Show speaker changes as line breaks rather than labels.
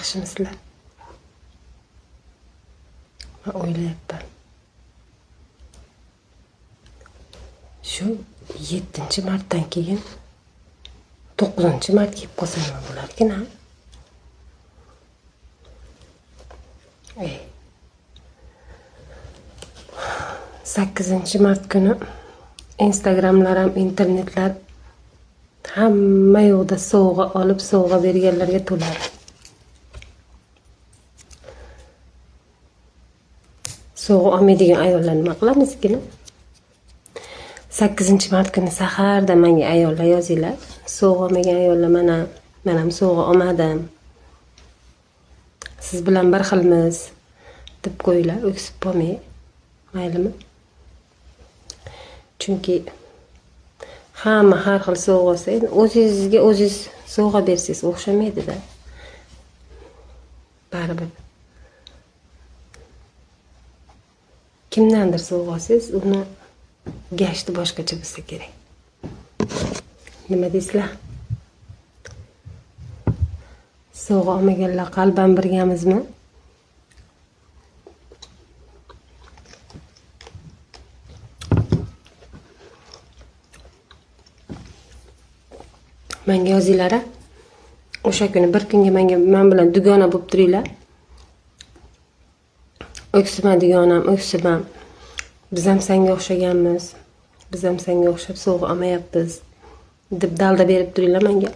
Yaxshimisizlar? Man o'ylayapman. Shu 7-martdan keyin 9-mart kelib qolsa nima bo'larkin, a? Ey. 8-mart kuni Instagramlar ham, internetlar hamma yoqda sovg'a olib, sovg'a berganlarga to'ladi. Sovg'a olmaydigan ayollar nima qilamizkin? 8-mart kuni saharda menga ayollar yozinglar. Sovg'a olmagan ayollar, mana men ham sovg'a olmadim. Siz bilan bir xilmiz deb qo'yinglar, o'ksib qolmang. Maylimi? Chunki hamma har xil sovg'a olsa, endi o'zingizga o'zingiz sovg'a bersangiz o'xshamaydi-da. Baribir. Kimdandir sovg'a olsangiz, uni gashti boshqacha bo'lsa kerak. Nima deysizlar? Sovg'a olmaganlar qalban birgamizmi? Menga yozinglar, a? O'sha kuni bir kunga menga, men bilan dugona bo'lib turinglar. O'ksima dugonam, o'ksima. Biz ham senga o'xshaganmiz. Biz ham senga o'xshab sovg'a olmayapmiz deb dalda berib turinglar menga.